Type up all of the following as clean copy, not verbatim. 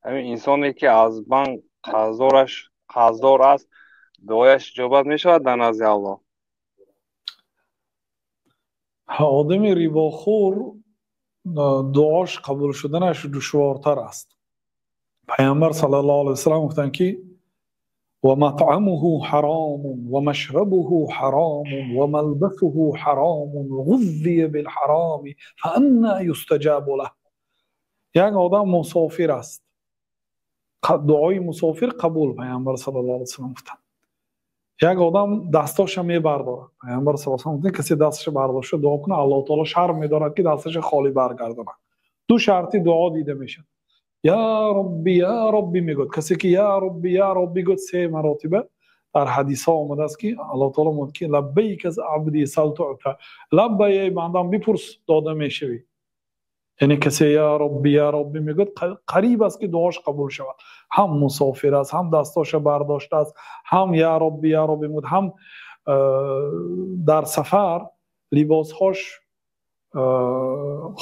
Ҳамин инсоне ки аз банк қарздор аст, дуояш иҷобат мешавад дар назди Аллоҳ? Одами рибохӯр дуош қабул шуданаш душвортар аст. Пайғамбар саллаллоҳу алайҳи васаллам гуфтанд, ки ва матъамуҳу ҳаромун ва машрабуҳу ҳаромун ва малбасуҳу ҳаромун ва ғуззия билҳароми фаанна юстаҷабу лаҳ. Як одам мусофир аст, дуои мусофир қабул, пайғамбар саллаллоҳу алайҳи васаллам гуфтанд. Як одам дастоша мебардорад, пайғамбар саллаллоҳу алайҳи васаллам гуфтанд, касе дасташа бардошта дуо кунад, Аллоҳ таоло шарм медорад, ки дасташа холӣ баргардонад. Ду шарти дуо дида мешавад. Я Робби, я Робби мегӯяд. Касе ки я Робби, я Робби гӯяд, се маротиба дар ҳадисҳо омадааст, ки Аллоҳ таоло мегӯяд, ки лаббайка абди сал туъта, лаббай, эй бандам, бипурс, дода мешавӣ. Яъне касе я Робби, я Робби мегӯяд, қариб аст, ки дуош қабул шавад. Ҳам мусофир аст, ҳам дастоша бардоштааст, ҳам я Робби, я Робби мегӯяд, ҳам дар сафар либосҳош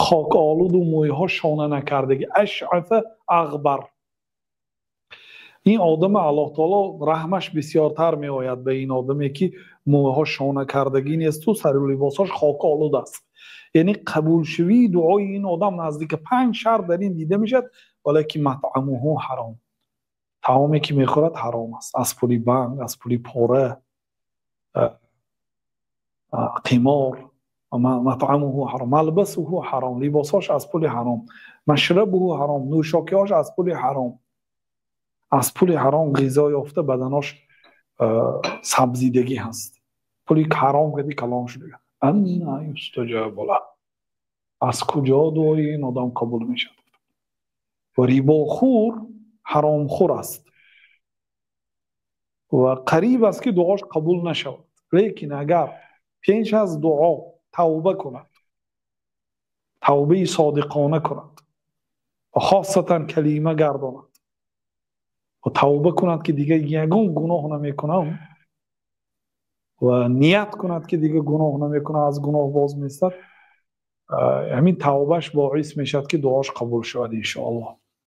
хоколуду мӯйҳо шона накардагӣ, ашъафа ағбар. Ин одама Аллоҳ таоло раҳмаш бисёртар меояд ба ин одаме, ки мӯйҳо шона кардагӣ несту сару либосҳош хоколуд аст. Яъне қабулшавии дуои ин одам наздика. Панҷ шарт дар ин дида мешавад. Валакин матъамуҳу ҳаром, таоме ки мехӯрад ҳаром аст, аз пули банк, аз пули пора, қимор. Матъамуҳу ҳаром, малбасуҳу ҳаром, либосҳош аз пули ҳаром, машрабуҳу ҳаром, нӯшокиҳош аз пули ҳаром, аз пули ҳаром ғизо ёфта, баданош сабзидагӣ ҳаст, пули ҳаром кади калон шуда. Анна юстаҷабу лаҳ, аз куҷо дуои ин одам қабул мешавад? Ва рибохӯр ҳаромхӯр аст ва қариб аст, ки дуош қабул нашавад. Лекин агар пеш аз дуо тавба кунад, тавбаи содиқона кунад ва хосатан калима гардонад ва тавба кунад, ки дигар ягон гуноҳ намекунам, ва ният кунад, ки дигар гуноҳ намекунад, аз гуноҳ боз меистад, ҳамин тавбаш боис мешавад, ки дуош қабул шавад, иншоаллоҳ.